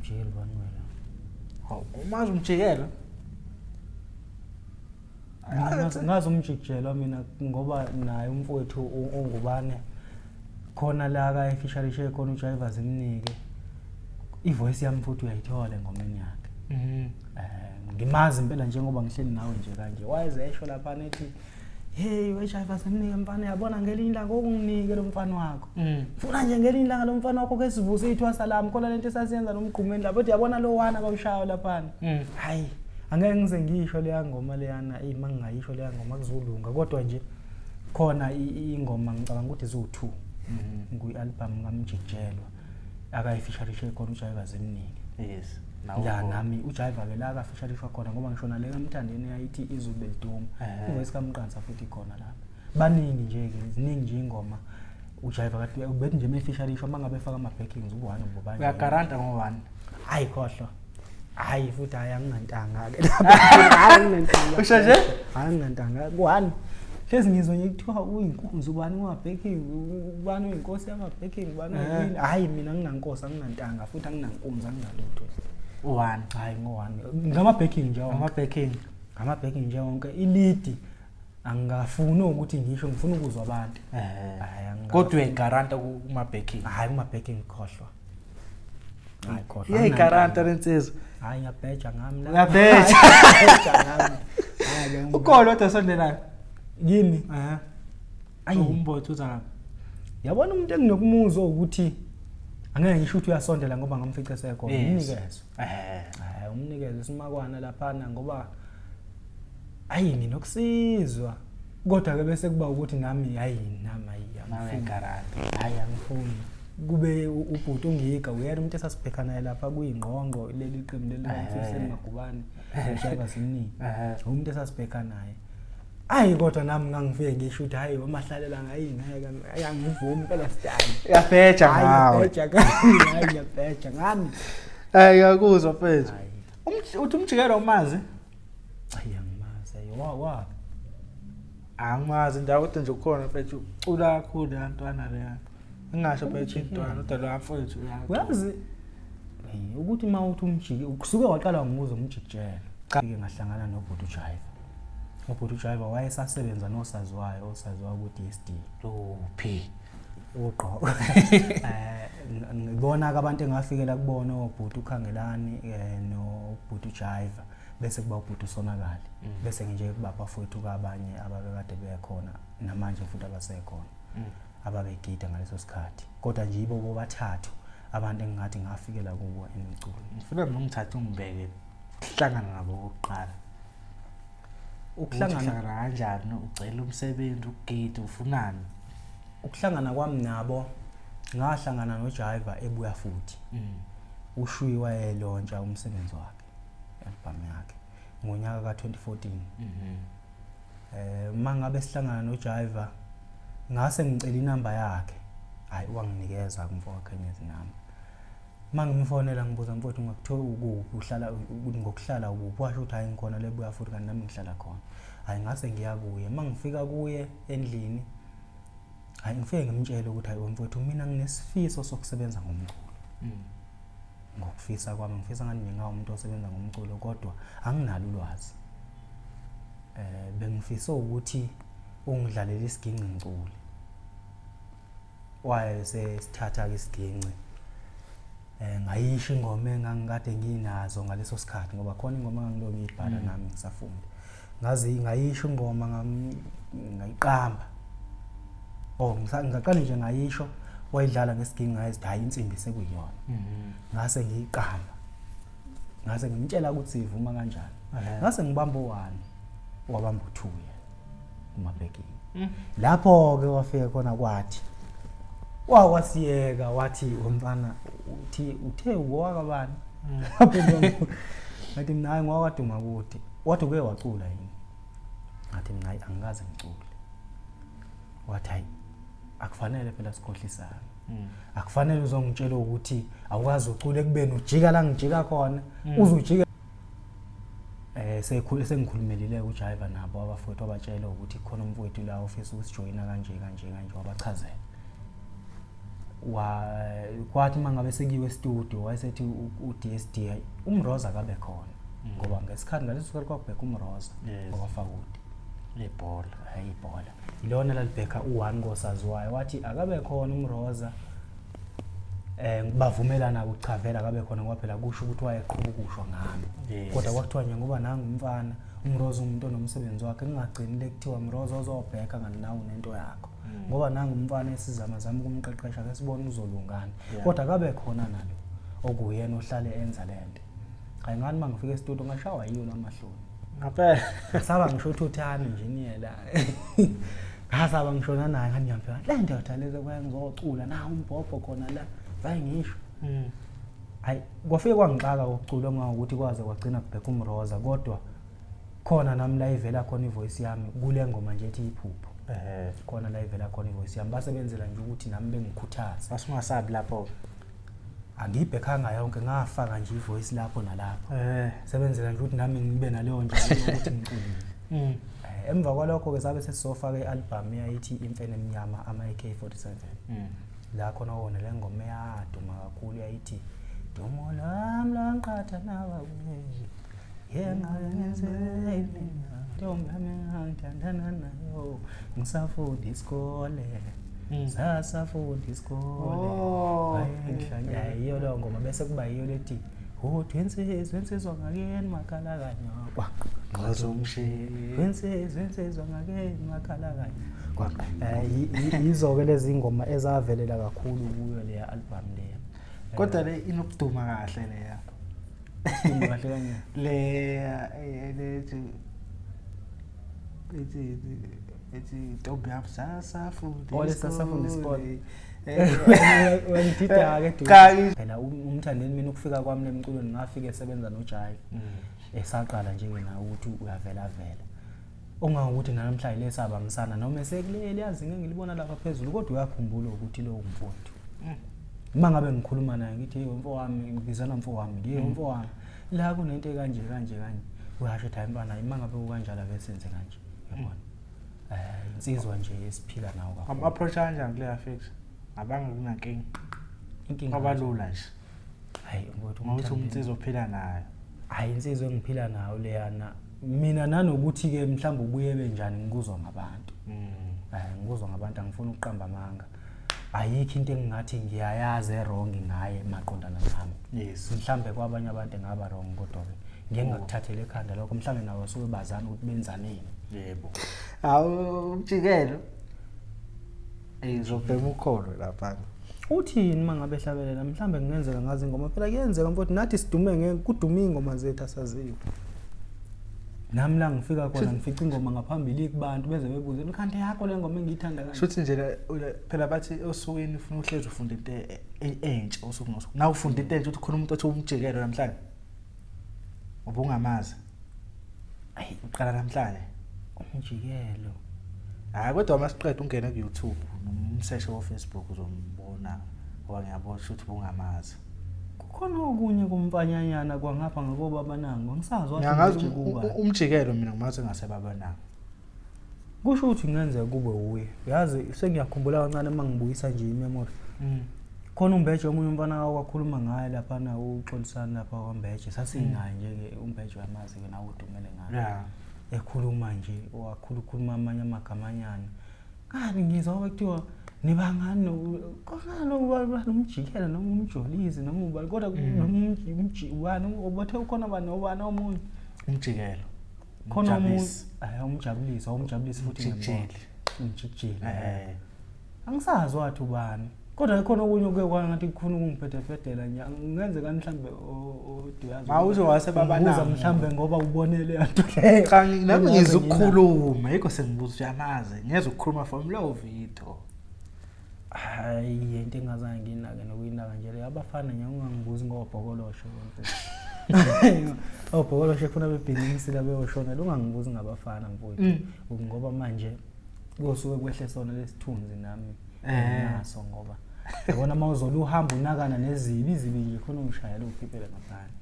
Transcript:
Umjikelo bani wena? Hawu, umazi umjikelo? Ngazi umjikijelwa mina ngoba naye umfowethu ongubane khona la ka efisharishe khona uJaiva zimnike ivoice yami futhi uyayithola engomeni yakhe. Ngimazi impela njengoba ngihleli nawe nje kanje. Wayeze esho lapha nethi hey weJaiva zimnike mfana, yabona ngelinye ilanga okunginike lo mfana wakho. Funa nje ngelinye ilanga lo mfana wakho ke sivuse ithwasa lami khona lento esasiyenza nomgqumeni lapho, uthi yabona lo wana abawushayo laphana. Hayi, angeke ngize ngisho leya ngoma leyana, eyi mangingayisho leya ngoma kuzolunga, kodwa nje khona ingoma ngicabanga ukuthi ziwu-2 kwi-album kaMjikijelwa akayifisharishe khona uJaiva Zimnike. Yes. Ya, nami uJaiva ke la akafisharishwa khona ngoba ngisho nale kaMthandeni yayithi izulu beliduma. Ivoice kaMqansa futhi ikhona lapha. Baningi nje ke, ziningi nje ingoma uJaiva kade ubethi nje mefisharishwa mangabe efaka ama backings ubu-one bobanje. Uyagaranta ngo-1? Hayi khohlwa. Hayi futhi hayi anginantanga ke. Hayi anginantanga. Usho nje? Hayi anginantanga. Ku-one. Hlezi ngizwa nje kuthiwa uyinkunzi ubani kuma-backing, ubani uyinkosi yama-backing, ubani uyini. Hayi mina anginankosi, anginantanga futhi anginankunzi, anginalutho. U-1. Hayi ngo-one. Ngama-backing nje wonke. Ngama-backing. Ngama-backing nje wonke. Ilidi angingafuni ukuthi ngisho, ngifuna ukuzwa abantu. Hayi. Kodwa uyayigaranta kuma-backing? Hayi kuma-backing khohlwa. Hayi khohlwa. Iyayigaranta lensizwa. Hayi ngiyabheja ngami la. Uyabheja. Ngiyabheja ngami. Hayi. Ukhona kodwa osondelayo? Yini? Ayi umbotho uza ngaphi? Yabona umuntu enginokumuzwa ukuthi angeke ngisho ukuthi uyasondela ngoba ngamfice sekhona. Umnikezo. Hayi umnikezo simakwana laphana ngoba ayi nginokusizwa. Kodwa ke bese kuba ukuthi nami hayi nami hayi angifuni. Hayi angifuni. Kube ubhuti ungiga uyena umuntu esasibhekana naye lapha kuyingqongqo leli qembu leli kaMfiseni Magubane uJaiva Zimnike. Umuntu esasibhekana naye. Ayi kodwa nami ngangifike ngisho ukuthi hayi wamahlalela ngayi ngeke hayi angivumi phela style. Uyabheja ngawe. Uyabheja ngami, hayi ngiyabheja ngami. Hayi ngiyakuzwa mfethu. Uthi umjikelo umazi? Hayi angimazi. Hayi wa. Angimazi indawo kodwa nje ukhona mfethu ucula kakhulu le ntwana leya. Ngingasho mfethu intwana kodwa lo mfethu uyazi ukuthi uma uthi umjiki kusuke waqala ngumuza umjikijelo. Ke ngahlangana noBhuti uJaiva. UBhuti uJaiva wayesasebenza nosaziwayo, osaziwayo ku-DSD. Luphi? Ugqoko. Ngibona ke abantu engafikela kubona oBhuti uKhangelani noBhuti uJaiva bese kuba uBhuti uSonakali. Bese nje kuba abafowethu kabanye ababekade bekhona namanje futhi abasekhona. Ababegida ngaleso sikhathi. Kodwa nje yibo bobathathu abantu engingathi ngafikela kubo emculweni. Ngifuna ngingithathe ungibeke ukuhlangana nabo okokuqala. Ukuhlangana kanjani? Ucela umsebenzi, ukugida, ufunani? Ukuhlangana kwami nabo ngahlangana noJaiva ebuya futhi. Ushwi wayelontsha umsebenzi wakhe, album yakhe ngonyaka ka-2014. Mangabe sihlangana noJaiva ngase ngicela inamba yakhe. Hayi wanginikeza kumfowethu Khenyezi nami. Mangimfonela ngibuza mfowethu ngakuthiwa ukuphi uhlala ngokuhlala ukuphi, washo ukuthi hayi ngikhona lebuya futhi kanti nami ngihlala khona. Hayi ngase ngiya kuye. Mangifika kuye endlini hayi ngifike ngimtshele ukuthi hayi mfowethu mina nginesifiso sokusebenza ngomculo. Ngokufisa kwami ngifisa ngathi ngingawu umuntu osebenza ngomculo kodwa anginalo ulwazi. Bengifisa ukuthi ungidlalele isiginci ngicule. Waye sesithatha ke isiginci. Ngayisho ingoma engangikade nginazo ngaleso sikhathi ngoba khona ingoma engangilo ngiyibhala nami ngisafunda. Ngazi ngayisho ingoma ngayiqamba. Oh ngaqala nje ngayisho wayidlala ngesiginci ngayithi hayi insimbi sekuyiyona. Ngase ngiyiqamba. Ngase ngimtshela ukuthi ivuma kanjani. Ngase ngibamba u1 wabamba u2 yena kumabhekini. Lapho ke wafika khona kwathi wakwasiyeka wathi umfana uthi uthe uwakabani. Ngathi mina hayi ngowakaduma kude. Wathi uke wacula yini? Ngathi mina hayi angikaze ngicule. Wathi hayi akufanele phela sikhohlisane. Akufanele uzongitshela ukuthi awukwazi ucula ekubeni ujika la ngijika khona. Uzujika sengikhulumelile uJaiva nabo abafowethu abatshela ukuthi khona umfowethu la ofisa ukusijoyina kanje kanje kanje wabachazela. Wa kwathi mangabe sekuyiwe e-studio wayesethi u-DSD uMroza akabe khona ngoba ngesikhathi ngaleso sikhathi kwakubheka uMroza wakwaFakude. Ibhola. Hayi ibhola. Ilona lalibheka u-one kosaziwayo wathi akabe khona uMroza. Bavumelana ukuchavela akabe khona ngoba phela kusho ukuthi wayeqhuba ukusho ngami. Kodwa kwakuthiwa nje ngoba nangu umfana uMroza umuntu onomsebenzi wakhe kungagcini le kuthiwa Mroza ozobheka ngathi nawe unento yakho. Ngoba nangu umfana esizama zama ukumqeqesha ke sibone uzolungana. Kodwa akabe khona nalo okuyena ohlale enza lento. Hayi ngani mangifika e-studio ngashawa yiyo lamahloni. Ngempela. Ngasaba ngisho uthuthani nje niyela. Ngasaba ngishona naye ngathi ngiyamfika. Le ndoda lezi kuya ngizocula na umbhobho khona la. Hayi ngisho. Hayi kwafike kwangixaka ukucula ngokuthi kwaze kwagcina kubheka uMroza kodwa khona nami la ivela khona ivoice yami kule ngoma nje ethi iphupho. Khona la ivela khona ivoice yami basebenzela nje ukuthi nami bengikhuthaze. Wasungasabi lapho. Angiyibhekhanga yonke ngafaka nje ivoice lapho nalapho. Sebenzela nje ukuthi nami ngibe naleyo njabulo ukuthi ngiculile. Emva kwalokho ke sabe sesizofaka ialbum eyayithi Imfene Emnyama ama AK47. La khona wona le ngoma eyaduma kakhulu yayithi Dumo lami lanqatha nawe. Yengabe ngenzeni mina ntombi yami engithandana nayo ngisafunda isikole. Sasafunda isikole. Wayengihlanya yiyo leyo ngoma bese kuba yiyo lethi uthi insizwa insizwa ngakeni makhala kanyokwa. Ngazomshini. Insizwa insizwa ngakeni makhala kanyokwa. Yizo-ke lezi ngoma ezavelela kakhulu kuyo leya album leya. Kodwa le inokuduma kahle leya. Iduma kahle kanje. Le lethi ethi ethi ntombi yami sasafunda. Oh, sasafunda isikole. Wangidida ke phela umthandeni mina ukufika kwami lemculweni ngafika esebenza noJive. Esaqala nje na ukuthi uyavela vela. Ongangokuthi namhlanje lesabambisana noma esekuleli yazi ngeke ngilibona lapha phezulu kodwa uyakhumbula ukuthi lo umfowethu. Uma ngabe ngikhuluma naye ngithi hey mfo wami ngibizana mfo wami ngiye mfo wami la kunento ekanje kanje kanje uyasho ethi hayi mfana uma ngabe kukanjalo ake senze kanje uyabona. Insizwa nje esiphila nawo kakhulu. Am approach kanjani kule fix? Abange kunankinga. Inkinga Kwabalula nje. Hayi ngokuthi Ngokuthi unsizwa ophila nayo. Hayi insizwa engiphila nayo leyana. Mina nanokuthi ke mhlawumbe ubuye benjani ngikuzwa ngabantu. Ngikuzwa ngabantu angifuni ukuqamba amanga. Ayikho into engingathi ngiyayazi errong ngaye maqondana nami. Mhlambe kwabanye abantu engaba wrong kodwa ke ngeke ngakuthathele ekhanda lokho mhlambe nawo suke bazana ukuthi benzaneni. Yebo. Hawu umjikelo. Ngizobhema ukholo lapha. Uthini mangabe ehlabelela mhlambe kungenzeka ngazi ingoma phela kuyenzeka mfowethu nathi sidume ngeke kudume ingoma zethu asaziwe. Nami la ngifika khona ngifica ingoma ngaphambili kubantu beze bebuze kanti yakho le ngoma engiyithanda kanje. Shuthi nje phela bathi osukwini ufuna uhlezi ufunda into entsha usuku nosuku. Na ufunda into entsha uthi khona umuntu othi umjikelo namhlanje. Ubungamazi. Ayi uqala namhlanje. Umjikelo. Hayi kodwa masiqeda ungene ku YouTube noma umseshe wo Facebook uzombona ngoba ngiyabona ukuthi ubungamazi. Kukhona okunye kumfanyanyana kwangapha ngakobaba nangu angisazi wathi Ngiyangazi umjikelo mina ngimazi ngasebabananga. Kusho ukuthi kungenzeka kube uye. Yazi sengiyakhumbula kancane uma ngibuyisa nje imemory. Khona uMbeje omunye umfana wakhuluma ngaye lapha na uXolisana lapha kwaMbeje sasinaye nje ke uMbeje uyamazi ke nawe udumele ngaye. Ekhuluma nje wakhuluma amanye amagamanyana. Kanti ngizwa kwakuthiwa nibangani kongani ubani umjikela noma umjolisi noma ubani kodwa noma ubani ubothe ukhona bani obani omunye umjikelo khona omunye umjabulisi umjabulisi futhi ngiyambona umjikijeli angisazi wathi ubani kodwa khona okunye okuye kwangathi kukhona ukungibhedebhedela nje kungenzeka mhlambe oduyazi mawuze wasebabananga mhlambe ngoba ubonele yanto leyo cha nami ngizwe ukukhuluma yikho sengibuza ukuthi amazi ngiyeza ukukhuluma from low video. Hayi into engazange nginake nokuyinaka nje le abafana nje ungangibuzi ngobhokolosho mfowethu. Obhokolosho efuna bebhizinisi la beyoshona ungangibuzi ngabafana mfowethu ngoba manje kuyosuke kwehle sona lesithunzi nami naso ngoba yabona mawuzola uhamba unakana nezibi izibi nje khona ungishayela ukhiphele ngaphandle.